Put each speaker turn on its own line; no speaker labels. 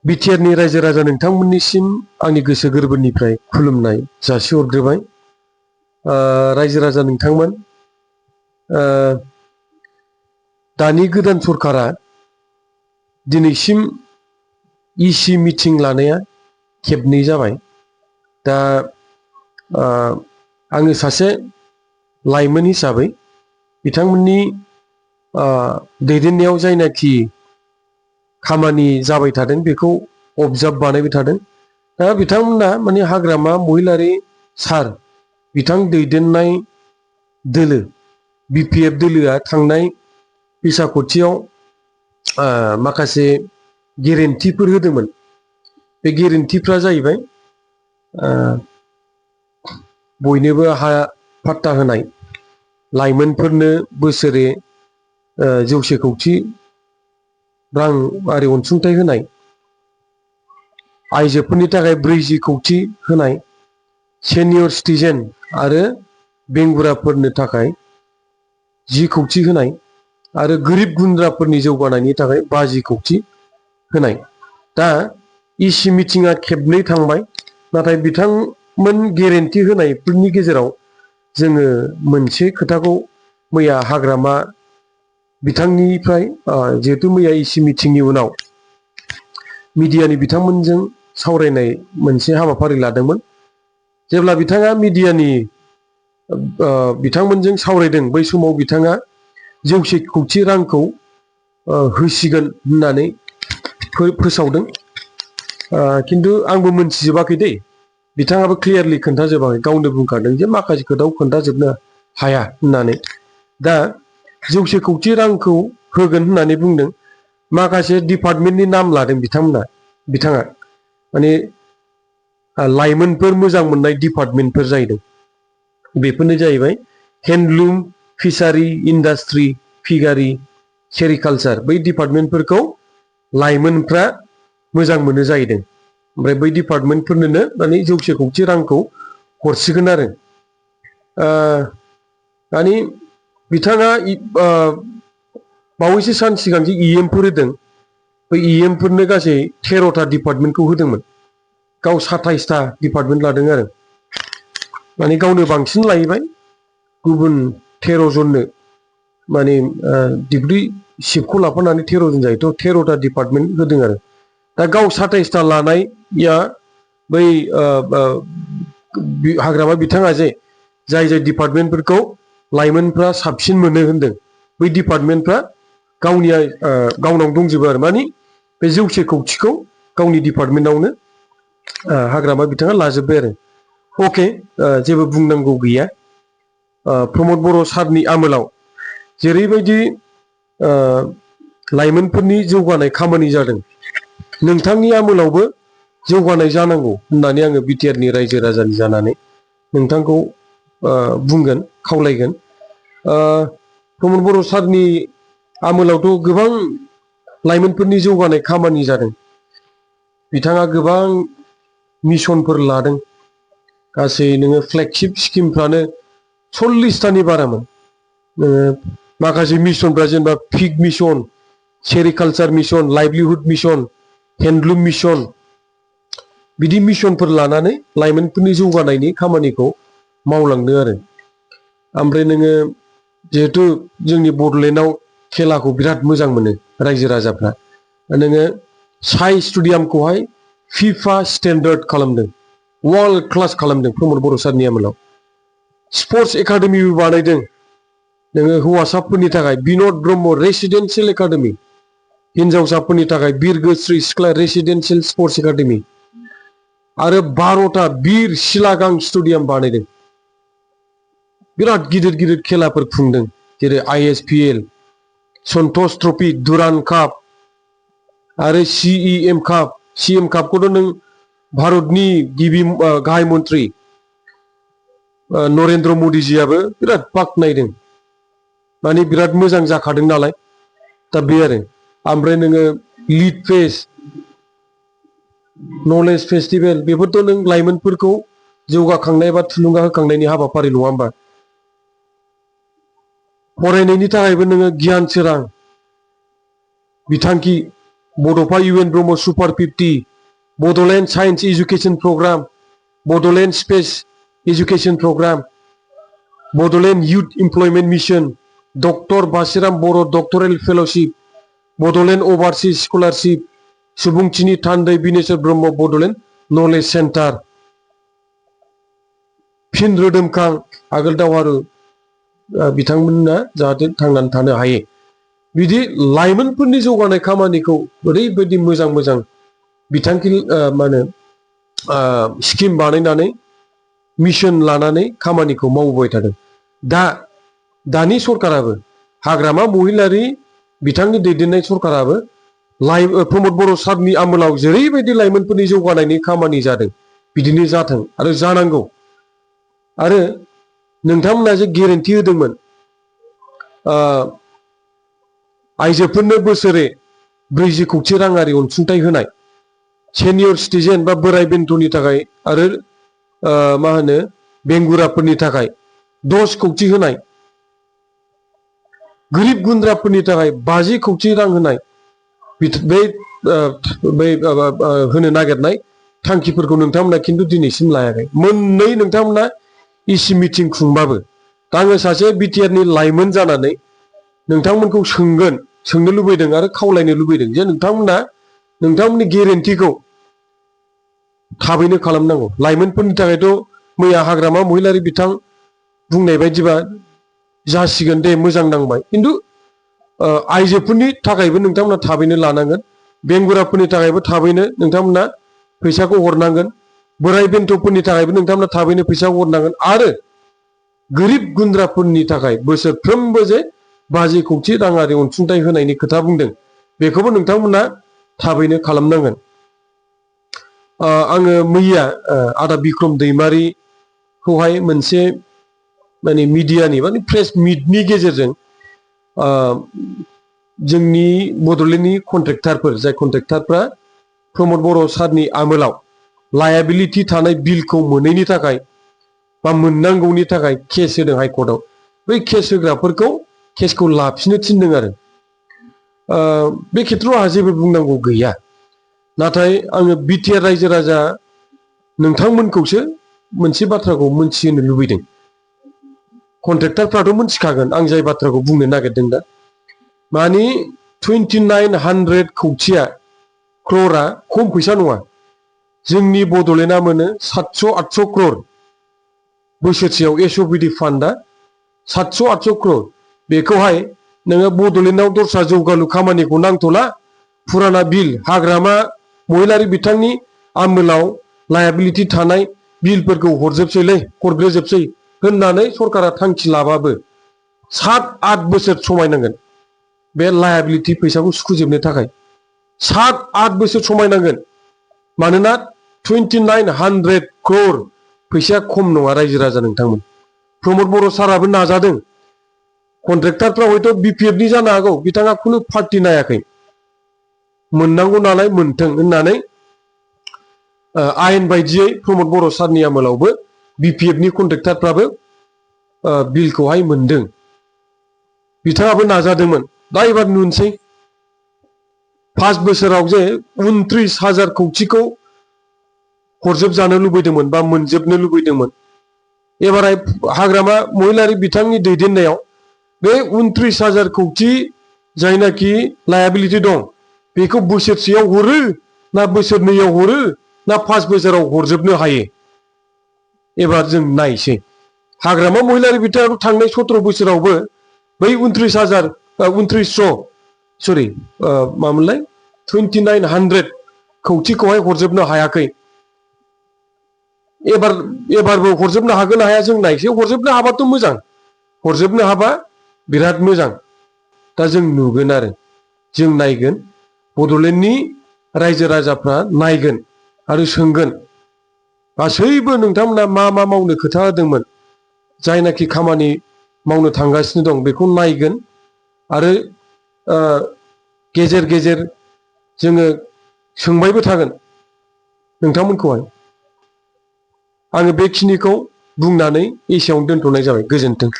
BTR नि रायजो राजा नोंथांमोननिसिम आंनि गोसो गोरबोनिफ्राय खुलुमनाय जासिहरग्रोबाय। रायजो राजा नोंथांमोन, दानि गोदान सरकारा दिनैसिम इसि मिटिं लानाया खेबनै जाबाय। दा आङो सासे लाइमोन हिसाबै बिथांमोननि दैदेननायाव जायनाखि खामानि जाबाय थादों बेखौ अबजार्भ बानायबाय थादों। दा बिथांमोना माने हाग्रामा महिलारि सार बिथां दैदेननाय दोलो BPF दोलोआ थांनाय बिसाखथियाव माखासे गेरेन्टिफोर होदोंमोन। बे गेरेन्टिफ्रा जाहैबाय बयनोबो हा पाट्टा होनाय, लाइमोनफोरनो बोसोरे 100 कौटि रांआरि अनसुंथाइ होनाय, आइजोफोरनि थाखाय 40 कौटि होनाय, सेनियर सिटिजेन आरो बेंगुराफोरनो थाखाय 10 कौटि होनाय आरो गोरिब गुन्द्राफोरनि जौगानायनि थाखाय 50 कौटि होनाय। दा इसि मिटिंआ खेबनै थांबाय, नाथाय बिथांमोन गेरेन्टि होनायफोरनि गेजेराव जोङो मोनसे खोथाखौ मैया हाग्रामा बिथांनिफ्राय जिहेतु मैया इसि मिटिंनि उनाव मिडियानि बिथांमोनजों सावरायनाय मोनसे हाबाफारि लादोंमोन। जेब्ला बिथाङा मिडियानि बिथांमोनजों सावरायदों, बै समाव बिथाङा 100 कौटि रांखौ होसिगोन होननानै फोसावदों। खिन्थु आंबो मोनथिजोबाखै दै, बिथाङाबो क्लियारलि खोन्थाजोबाखै, गावनो बुंखादों जे माखासे खोथाखौ खोन्थाजोबनो हाया होननानै। दा 100 कौटि रांखौ होगोन होननानै बुंदों। माखासे डिपार्टमेन्टनि नाम लादों बिथाङा माने लाइमोनफोर मोजां मोननाय डिपार्टमेन्टफोर जाहैदों। बेफोरनो जाहैबाय हेन्डलुम, फिसारि, इन्डास्ट्रि, फिगारि, सेरिकालचार। बै डिपार्टमेन्टफोरखौ लाइमोनफ्रा मोजां मोनो जाहैदों। ओमफ्राय बै डिपार्टमेन्टफोरनोनो माने 100 कौटि रांखौ हरसिगोन आरो। माने बिथाङा बावैसो सान सिगां जे EM फोर होदों, बै EM फोरनो गासै 13टा डिपार्टमेन्टखौ होदोंमोन। गाव 27टा डिपार्टमेन्ट लादों आरो। माने गावनो बांसिन लाहैबाय, गुबुन 13 जननो माने डिग्री शिफ्टखौ लाफानानै 13 जन जायोथ', 13टा डिपार्टमेन्ट होदों आरो। दा गाव 27टा लानाया बै हाग्रामा बिथाङा जे जाय डिपार्टमेन्टफोरखौ लाइमोनफ्रा साबसिन मोनो होनदों, बै डिपार्टमेन्टफ्रा गावनाव दंजोबो आरो। माने बे 100 कौटिखौ गावनि डिपार्टमेन्टआवनो हाग्रामा बिथाङा लाजोब्बाय आरो। अके, जेबो बुंनांगौ गैया। प्रमद बर' सारनि आमोलाव जेरैबायदि लाइमोनफोरनि जौगानाय खामानि जादों, नोंथांनि आमोलावबो जौगानाय जानांगौ होननानै आङो BTRनि रायजो राजानि जानानै नोंथांखौ बुंगोन, खावलायगोन। प्रमद बर' सारनि आमोलावथ' गोबां लाइमोनफोरनि जौगानाय खामानि जादों। बिथाङा गोबां मिशनफोर लादों। गासै नोङो फ्लेगशिप स्किमफ्रानो 40टानि बारामोन। माखासे मिशनफ्रा जेनेबा pig mission, sericulture mission, livelihood mission, handloom mission, बिदि मिशनफोर लानानै लाइमोनफोरनि जौगानायनि खामानिखौ मावलांदों आरो। ओमफ्राय नोङो जिहेथु जोंनि बड'लेण्डआव खेलाखौ बिराद मोजां मोनो रायजो राजाफ्रा, नोङो साइ स्टेडियामखौहाय FIFA स्टेन्डार्ड खालामदों, वर्ल्ड क्लास खालामदों प्रमद बर' सारनि आमोलाव। स्पर्ट्स एकाडेमिबो बानायदों। नोङो हौवासाफोरनि थाखाय बिन'द ब्रह्म रेसिडेन्सियेल एकाडेमि, हिन्जावसाफोरनि थाखाय बिरगोस्रि सिख्ला रेसिडेन्सियेल स्पर्ट्स एकाडेमि, आरो 12टा बिर सिलागां स्टेडियाम बानायदों। बिराद गिदिर गिदिर खेलाफोर खुंदों, जेरै ISPL, सन्टोष ट्रफी, दुरान काप आरो CEM काप। CM कापखौथ' नों भारतनि गिबि गाहाय मन्त्रि नरेन्द्र मदिजियाबो बिराद बाख्नायदों। माने बिराद मोजां जाखादों नालाय, दा बे आरो। ओमफ्राय नोङो लिड फेस्ट, नलेज फेस्टिभेल, बेफोरथ' नों लाइमोनफोरखौ जौगाखांनाय बा थुलुंगा होखांनायनि हाबाफारि नङा होमबा? फरायनायनि थाखायबो नोङो गियान सोरां बिथांखि Bodofa UN Brahma super 50 Bodoland science education program Bodoland space education program Bodoland youth employment mission doctor Basiram Boro' doctoral fellowship Bodoland overseas scholarship सुबुंथिनि थान्दै बिनेश्वर ब्रह्म बड'लेण्ड नलेज सेन्टार फिन रोदोमखां आगोल दावहारु बिथांमोना जाहाथे थांनानै थानो हायो बिदि लाइमोनफोरनि जौगानाय खामानिखौ ओरैबायदि मोजां मोजां बिथांखि माने स्किम बानायनानै मिशन लानानै खामानिखौ मावबोबाय थादों दानि सरकाराबो हाग्रामा महिलारि बिथांनि दैदेननाय सरकाराबो प्रमद बर' सारनि आमोलाव जेरैबायदि लाइमोनफोरनि जौगानायनि खामानि जादों बिदिनो जाथों आरो जानांगौ आरो नोंथांमोना जे गेरेन्टि होदोंमोन आइजोफोरनो बोसोरे 40 कौटि राङारि अनसुंथाइ होनाय सेनियर सिटिजेन बा बोराय बेन्थ'नि थाखाय आरो मा होनो बेंगुराफोरनि थाखाय 10 कौटि होनाय गोरिब गुन्द्राफोरनि थाखाय 50 कौटि रां होनाय बे होनो नागिरनाय थांखिफोरखौ नोंथांमोना खिन्थु दिनैसिम लायाखै मोननै नोंथांमोना इसि मिटिं खुंबाबो दा आङो सासे BTR नि लाइमोन जानानै नोंथांमोनखौ सोंनो लुबैदों आरो खावलायनो लुबैदों जे नोंथांमोना नोंथांमोननि गेरेन्टिखौ थाबैनो खालामनांगौ लाइमोनफोरनि थाखायथ' मैया हाग्रामा महिलारि बिथां बुंनाय बायदिबा जासिगोन दे मोजां नांबाय खिन्थु आइजोफोरनि थाखायबो नोंथांमोना थाबैनो लानांगोन बेंगुराफोरनि थाखायबो थाबैनो नोंथांमोना फैसाखौ हरनांगोन बोराय बेन्थ'फोरनि थाखायबो नोंथांमोना थाबैनो फैसाखौ हरनांगोन आरो गोरिब गुन्द्राफोरनि थाखाय बोसोरफ्रोमबो जे 50 कौटि राङारि अनसुंथाइ होनायनि खोथा बुंदों बेखौबो नोंथांमोना थाबैनो खालामनांगोन आङो मैया आदा बिक्रम दैमारिखौहाय मोनसे माने मिडियानि माने प्रेस मिटनि गेजेरजों जोंनि बड'लेण्डनि कन्ट्रेक्टरफोर जाय कन्ट्रेक्टरफ्रा प्रमद बर' सारनि आमोलाव लायाबिलिटि थानाय बिलखौ मोनैनि थाखाय बा मोननांगौनि थाखाय केस होदों हाइकर्टआव बै केस होग्राफोरखौ केसखौ लाफिननो थिनदों आरो बे खेथ्रआव आंहा जेबो बुंनांगौ गैया नाथाय आङो BTR रायजो राजा नोंथांमोनखौसो मोनसे बाथ्राखौ मोनथिहोनो लुबैदों कन्ट्रेक्टरफ्राथ' मोनथिखागोन आं जाय बाथ्राखौ बुंनो नागिरदों दा माने 2900 कौटिया क्र'रा खम फैसा नङा जोंनि बड'लेण्डआ मोनो 700-800 क्र'र बोसोरसेयाव SoPD फान्डआ 700-800 क्र'र बेखौहाय नोङो बड'लेण्डआव दस्रा जौगालु खामानिखौ नांथ'ला फुराना बिल हाग्रामा महिलारि बिथांनि आमोलाव लायाबिलिटि थानाय बिलफोरखौ हरग्रोजोबसै होननानै सरकारा थांखि लाबाबो 7-8 बोसोर समायनांगोन बे लायाबिलिटि फैसाखौ सुख'जोबनो थाखाय 7-8 बोसोर समायनांगोन मानोना 2900 क्र'र फैसाया खम नङा रायजो राजा नोंथांमोन प्रमद बर' साराबो नाजादों कन्ट्रेक्टरफ्रा हयथ' BPF नि जानो हागौ बिथाङा खुनु पार्टि नायाखै मोननांगौ नालाय मोनथों होननानै आयेन बायदियै प्रमद बर' सारनि आमोलावबो BPF नि कन्ट्रेक्टरफ्राबो बिलखौहाय मोनदों बिथाङाबो नाजादोंमोन दा एबार नुनोसै 5 बोसोराव जे 29,000 कौटिखौ हरजोबजानो लुबैदोंमोन बा मोनजोबनो लुबैदोंमोन एबारहाय हाग्रामा महिलारि बिथांनि दैदेननायाव बे 29,000 कौटि जायनाखि लायाबिलिटि दं बेखौ बोसोरसेयाव हरो ना बोसोरनैयाव हरो ना 5 बोसोराव हरजोबनो हायो एबार जों नायसै हाग्रामा महिलारि बिथाङाथ' थांनाय 17 बोसोरावबो बै 2900 कौटिखौहाय हरजोबनो हायाखै एबारबो हरजोबनो हागोन ना हाया जों नायसै हरजोबनो हाबाथ' मोजां हरजोबनो हाबा बिराद मोजां दा जों नुगोन आरो जों नायगोन बड'लेण्डनि रायजो राजाफ्रा नायगोन आरो सोंगोन गासैबो नोंथांमोना मा मावनो खोथा होदोंमोन जायनाखि खामानि मावनो थांगासिनो दं बेखौ नायगोन आरो गेजेर गेजेर जोङो सोंबायबो थागोन नोंथांमोनखौहाय आङो बेखिनिखौ बुंनानै एसेयावनो दोनथ'नाय जाबाय गोजोन्थों।